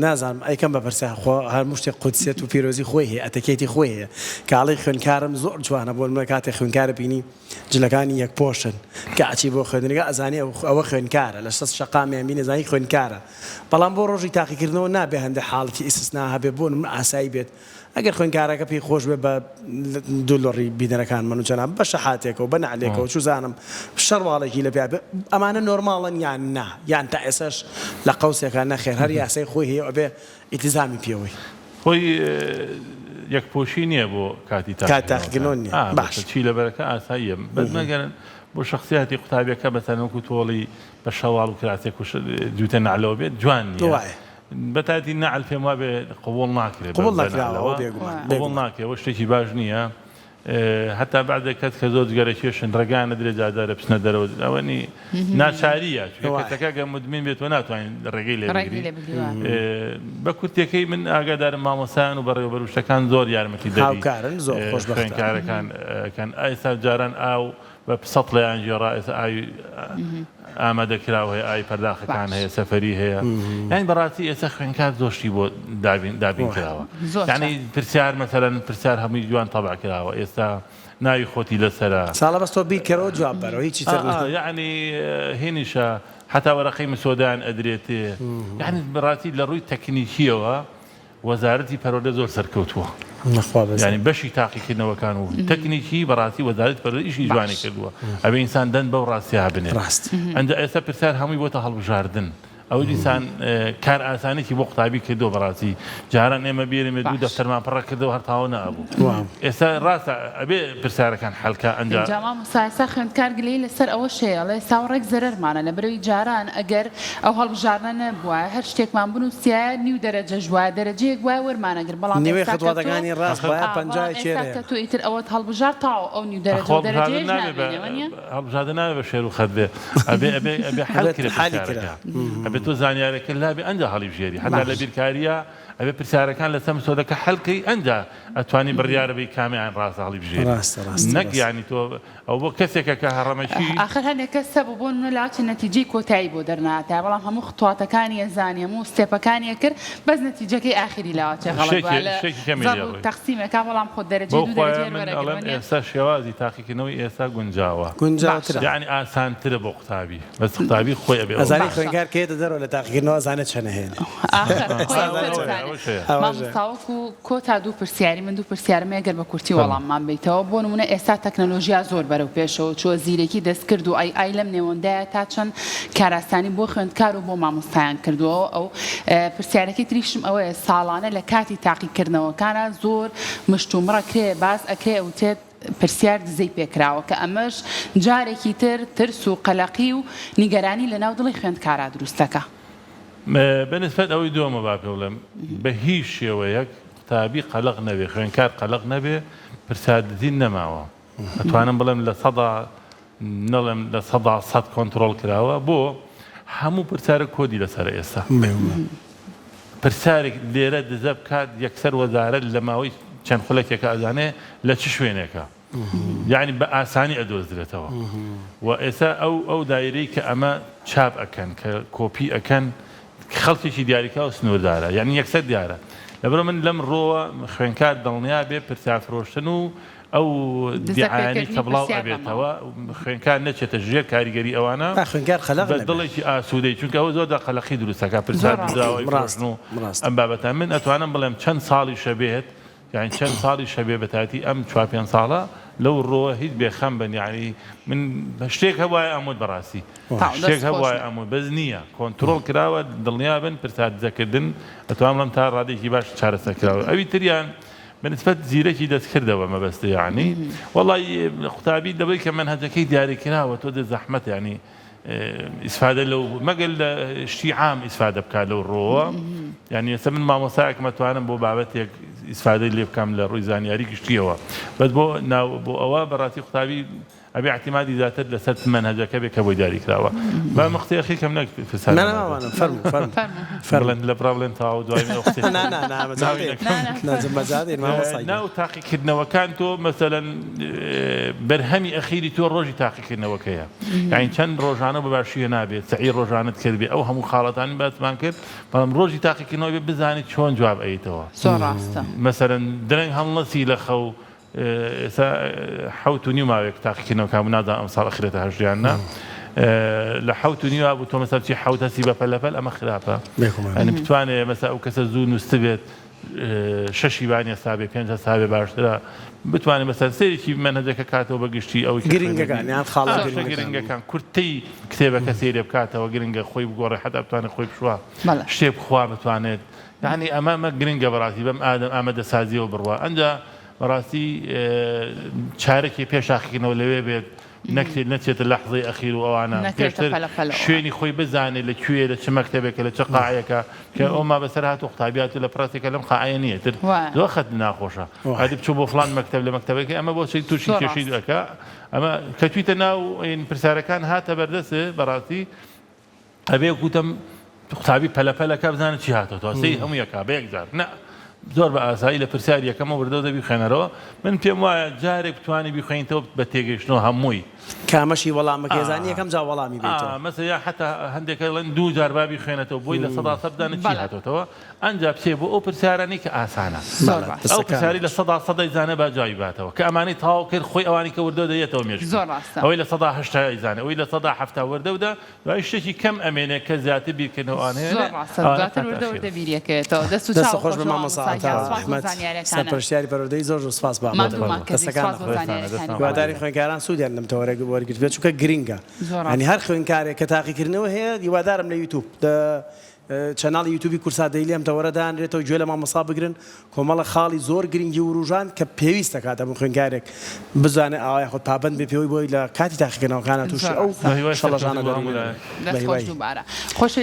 نازانم ئەیکەم بە پرسیار خۆ هەموو شتێک قودسیەت و پیرۆزی خۆی هەیە ئەتەکێتی خۆی هەیە کە ئەڵێی خوێندکارم زۆر جوانە بۆ نمونە کاتێ خوێندکارە بینی جلەکانی یەک پۆشن کە ئەچی بۆ خوێندنگا ئەزانی ئەوە خوێندکارە لە سەر شەقامیان بینی ئەزانی خوێندکارە بەڵام بۆ ڕۆژی تاقیکردنەوە نابێ هەندێک حاڵەتی ئیستسنا هەبێ بۆ نمونە ئاسایی بێت ئەگەر خوێندکارەکە پێی خۆش بێ بە دوو لۆڕی بینەرەکان من و جەناب بە شەحاتێکەوە بە نەعلێکەوە چوزانم شەرواڵێکی لە پیا بێ ئەمانە نۆرماڵن یان نا یان تا ئێسەش لە قەوسێکا نەخێر هەر یاسای خۆی هەیە و ئەبێ ئیلتیزامی پێوەی. خۆی یەک پۆشی نییە بۆ کاتی کاتی تاقیکردنەوە تاقیکردنەوەکان نییە ئا باش. بەسە چی لەبەرەکە ئاساییە بەس مەگەر بۆ شەخسیاتی قوتابیەکە بەسەن وەکو تۆڵی بە شەواڵ و کراسێک و جووتە نەعلەوە بێت جوان نییە وایە. بەتایبەتی نەعل پێم وابێ قبوڵ ناکرێ بە قبوڵ بە نەکراوە نەعلەوە ئەوە بێگومان قبوڵ بێگومان. ناکرێ ئەوە شتێکی باش نییە هەتا بەعزێک کەس کە زۆر جگەرە کێشن ڕێگایان نەدرێ جارجارە بچنە دەرەوە ئەوە نی ناچاریە چونکە وایە. کەسەکە گەر مدمن بێت تۆ ناتوانین ڕێگەی لێ ڕێگەی بگری لێ بگری وایە. بە کورتیەکەی من ئاگادارم مامۆستایان و بەڕێوەبەر و شتەکان زۆر یارمەتی دەری هاوکارن زۆر خۆشبەختانە. خوێندکارەکان کەن ئێستا جاران ئاو بە سەتڵیان گێڕا ئێستا ئاوی ئامادە کراو هەیە ئاوی پەرداخەکان هەیە سەفەری هەیە یانی بەڕاستی ئێستا خوێندکار زۆر شتی بۆ دابین دابین کراوە یانی پرسیار مەسەلەن پرسیار هەمووی جوان تەبع کراوە ئێستا ناوی خۆتی لەسەرە. ساڵە بەس تۆ بیرکەرەوە جواب بەرەوە هیچی تر نا. یانی هینیشە هەتا وەرەقەی مسۆدەیان ئەدرێتێ یانی بەڕاستی لە ڕووی تەکنیکیەوە وەزارەتی پەروەردە زۆر سەرکەوتووە نەخوا بەزێ. یانی بەشی تاقیکردنەوەکان و تەکنیکی بەڕاستی وەزارەتی پەروەردە ئیشی جوانی باش. کردووە ئەبێ ئینسان دەن بەو ڕاستیە بنێت ڕاست. ئەنجا ئێستا پرسیار هەمووی بۆتە هەڵبژاردن ئەوە دیسان کار ئاسانێکی بۆ قوتابی کردووە بەڕاستی جاران ئێمە بیرم بێ دوو باش. دەفتەرمان پڕە کردەوە هەر تاوە نەئەبوو وام. ئێستا ڕاستە ئەبێ پرسیارەکان حەلکا ئەنجا ئینجا مامۆستا ئێستا خوێندکار گلەیی لەسەر ئەوەش هەیە ئەڵێ ئێستا ڕێک زەرەرمانە لەبەرئەوەی جاران ئەگەر ئەو هەڵبژاردنە نەبوایە هەر شتێکمان بنووسیایە نیو دەرەجەش بوایە دەرەجەیەک بوایە وەرمانەگرت بەڵام نیوەی ئێستا کە تۆ خطواتەکانی ڕاست بوایە ئا بەڵام پەنجای ئێستا کێرەیە. کە تۆ ئیتر ئەوەت هەڵبژارد تەواو ئەو نیو دەرەجە ئەخۆ و هەڵبژاردن دەرەجەیەش نابێ بە نامێنێ وەنیە؟ هەڵبژاردن نابێ بە شێر و خەت بێ ئەبێ ئەبێ ئەبێ حەل ئەبێت کرێ حەلی کرا. پرسیارەکە ئەبێ تۆ زانیارەکە لابێ ئەنجا هەڵیبژێری حەتا لە باش. بیرکارییا ئەبێ پرسیارەکان لەسەر مسۆدەکە حەل کەی ئەنجا ئەتوانی بڕیار بەی کامیان ڕاستە هەڵیبژێری ڕاستە ڕاستە نەک ڕاستە. یانی تۆ ئەوە بۆ کەسێکە کە هەڕەمەکی. ئاخر هەنێ کەس هەبوو بۆ نمونە لاچە نەتیجەی کۆتایی بۆ دەرنەهاتایە بەڵام هەموو خطواتەکانی ئەزانی هەموو step ەکانی ئەکرد بەس نەتیجەکەی ئاخری لاچێ غەڵەت بوایە شتێکی لە شتێکی کەمی لێ زەڕ و ڕۆی. تەقسیمێکا بەڵام خۆ دەرەجەی بەو دوو خوایە دەرەجەی من وەرەگرت ئەڵێم وەنیە؟ ئێستا شێوازی تاقیکردنەوەی ئێستا گونجاوە گونجاوترە. باشە. یەعنی ئاسانترە بۆ قوتابی بەس قوتابی خۆی ئەبێ ئەوە ئەزانی بکات. باشە. خوێندکار کە یەتە دەرەوە لە تاقیکردنەوە ئەزانێ چەنە هێنێ. ئاخر ئێستا خۆی ئەزانێ سەر چەنە ئەزانێ. ئەوەش هەیە. ئەوەش هەیە. مامۆستا وەکو کۆتا دوو پرسیاری من دوو پرسیارم هەیە گەر بە کورتی فەرموو. وەڵاممان بەیتەوە بۆ نمونە ئێستا تەکنەلۆژیا زۆر بەرەو پێشەوە چووە زیرەکی دەستکرد و AI لەم نێوەندایە تا چەند کارئاسانی بۆ خوێندکار و بۆ مامۆستایان کردووە ئەو پرسیارەکەی تریشم ئەوەیە ساڵانە لە کاتی تاقیکردنەوەکانا زۆر مشتومڕ ئەکرێ باس ئەکرێ ئەوترێت پرسیار دزەی پێکراوە کە ئەمەش جارێکی تر ترس و قەلەقی و نیگەرانی لەناو دڵی خوێندکارا دروست دەکا. بە نسبەت ئەوەی دووەمە با پێ بڵێم بە هیچ شێوەیەک قوتابی قەلەق نەبێ خوێندکار قەلەق نەبێ پرسیار دزین نەماوە ئەتوانم بڵێم لە سەدا نەڵێم 100% کۆنترۆڵ کراوە بۆ هەموو پرسیارە کۆدی لەسەرە ئێستا پرسیارێک لێرە دزە بکات یەکسەر وەزارەت لە ماوەی چەند خولەکێکە ئەزانێ لە چ شوێنێکە یعنی بە ئاسانی ئەدۆزرێتەوە و ئێستا ئەو ئەو دایرەی کە ئەمە چاپ ئەکەن کە کۆپی ئەکەن خەڵکێکی دیاریکراو سنووردارە یعنی یەکسەر دیارە لەبەرئەوە من لەم ڕۆوە خوێنکار دڵنیا بێ پرسیار فرۆشتن و ئەو دیعایانەی دزەپێکردنی کە بڵاو پرسیار نەماوە. ئەبێتەوە خوێنکار نەچێتە ژێر کاریگەری ئەوانە با خوێنکار قەلەق بە نەبێ. دڵێکی ئاسوودەی چونکە ئەوە زۆر جار قەلەقی دروست ئەکات پرسیار زۆر ڕاستە. دزراوەی ڕاستە فرۆشتن و ڕاستە. ئەم بابەتە من ئەتوانم بڵێم چەند ساڵیشە بێت یانی چەند ساڵیشە بێ بەتایبەتی ئەم چوار پێنج ساڵە لەو ڕووە هیچ بێخەم بن یانی من شتێک هەبوایە ئەموت بەڕاستی تاو شتێک دەست خۆش هەبوایە ئەموت بەس نییە کۆنترۆڵ کراوە دڵنیا بن پرسیار دزەکردن ئەتوانم بڵێم تا ڕادەیەکی باش چارەسەر کراوە ئەوی تریان بە نسبەت زیرەکی دەستکردەوە مەبەستە یانی وەڵی قوتابی لەوەی کە مەنهەجەکەی دیاری کراوە تۆ دە زەحمەت یانی ئیسفادە لەو مەگەر لە شتی عام ئیسفادە بکات لەو ڕۆوە یعنی ئێستا من مامۆستایەکم ئەتوانم بۆ بابەتێک ئیسفادەی لێ بکەم لە ڕووی زانیاری گشتیەوە بەس بۆ ناو بۆ ئەوە بەڕاستی قوتابی. ئەبێ اعتمادی زیاتر لەسەر مەنهەجەکە بێ کە بۆی دیاری کراوە. با من قسەی ئەخیر کەم نەک پرسیار نا نا مامانم فەرموو فەرموو فەرموو. بڵێن لە برا بڵێن تەواو دوای من ئەو قسەی نا نا نا مەجال ناوی دێن نەکەم. نا مەجال دێن مامۆستا گیان. ناو تاقیکردنەوەکان تۆ مەسەلەن بەرهەمی ئەخیری تۆ ڕۆژی تاقیکردنەوەکەیە یانی چەند ڕۆژانە بە باشی نابێت سەعی ڕۆژانەت کردبێ ئەو هەموو خاڵەتانی باسمان کرد بەڵام ڕۆژی تاقیکردنەوە بێ بزانیت چۆن جواب ئەیتەوە زۆر ڕاستە. مەسەلەن درەنگ هەڵنەسی لە خەو ئێستا حەوت و نیو ماوەیەک تاقیکردنەوەکان بوو نازانم ئەمساڵ ئەخرێتە هەشت یان نا لە حەوت و نیوە بوو تۆ مەسەل چی حەوت هەستی بە پەلەپەل ئەمە خراپە ئەنی بتوانێ مەسە ئەو کەسە زوو نووسبێت شەشی بانی هەسابێ پێنج هەسابێ باشترە بتوانێت مەسەر سەیرێکی مەنهەجەکە کاتەوە بە گشتی ئەوەی گرنگەکان یان خاڵە گرنگەکان کورتەی کتێبەکە سەیرێ بکاتەوە گرنگە خۆی بگۆڕێ حتا بتوانێت خۆی بشوە شتێ بخوا بتوانێت یانی ئەمە ئەمە گرنگە بەڕاستی بەم ئادەم ئامادەسازیەوە بڕوا ئەنجا بەڕاستی چارەکی پێش تاقیکردنەوە لەوێ بێت نەکرێت نەچێتە لەحزەی ئەخیر و ئەوانە نەکرێتە پێشتر پەلە پەلەوە. شوێنی خۆی بزانێت لە کوێ لە چ مەکتەبێکە لە چ قاعەیەکە کە ئەو ما بەسەر هات و قوتابیات و لە پرەسێکە لەم قاعەیە نییە تر وایە. زۆر خەت ناخۆشە ئەدی بچۆ بۆ فڵان مەکتەب لە مەکتەبەکەی ئەمە بۆ چی تووشی زۆر کێشەی ڕاست. ئەکا ئەمە کە تویتە ناو پرسیارەکان هاتە بەردەست بەڕاستی ئەبێ گوتم قوتابی پەلە پەلەکە بزانە چی هاتۆتەوە سەیری هەموو یەکا بە یەک جار نا زۆر بە ئاسایی لە پرسیاری یەکەمە وردەو دەبی خوێنەرەوە من پێم وایە جارێک بتوانی بیخوێنیتەوە بە تێگەیشتنەوە هەمووی کامەشی وەڵامەکەی زانی یەکەم جا وەڵامی بێتەوە مەسە یا حتا هەندێک ئەڵێن دوو جار با بیخوێنێتەوە بۆی 100% بزانێت چی هاتۆتەوە ئەنجا بچێ بۆ ئەو پرسیارانەی کە ئاسانە زۆر ڕاست. ئەو پرسیارەی 100% ئەیزانێ با جوابی باتەوە کە ئەمانەی تەواو کرد خۆی ئەوانی کە وردەو دەیەتەوە مێشکی زۆر ڕاستە. ئەوەی 80% ئەیزانێ ئەوەی 70% وردەودە دوای شتێکی کەم ئەمێنێ کە زیاتر بیرکردنەوە ئەوانە هەیە زۆر ڕاستە ئەوانە دواتر بکاتە وردە ئەخیر. وردە بیریەکەوێتەوە دەست و دەست چاو خۆش خۆش بە مامۆستا مامۆستا عەتا گیان سپاس بۆ ئەحمەد زانیاریەکانت سەرپەرشتیاری پەروەردەی زۆر زۆر سپاس بە ئامادەبوونت ماندوومان کردی دەستەکان سپاس بۆ نەخۆش. زانیاریەکانی هیوادارین بەڕێزت. خوێندکاران سوودیان لەم تەوەرە وەرگرتبێت چونکە گرنگە زۆر یانی ڕاستە. هەر خوێندکارێک کە تاقیکردنەوە هەیە هیوادارم لە یوتوب لە channel ی یوتوبی کوردسات دەیلی ئەم تەوەرە دانرێتەوە گوێ لە مامۆستا بگرن کۆمەڵە خاڵی زۆر گرنگی وروژاند کە پێویست دەکات هەموو خوێندکارێک بزانێت ئاوا یاخود پابەند بێت پێوەی بۆی لە کاتی تاقیکردنەوەکانا تووشی زۆر ئەو ڕاستە. بەهیوای شڵەژانە سەرکەوتن بۆ دەروونیە هەموو نەبن. لایەک. دەست خۆش بەهیوای. دووبارە. خۆشەویستان.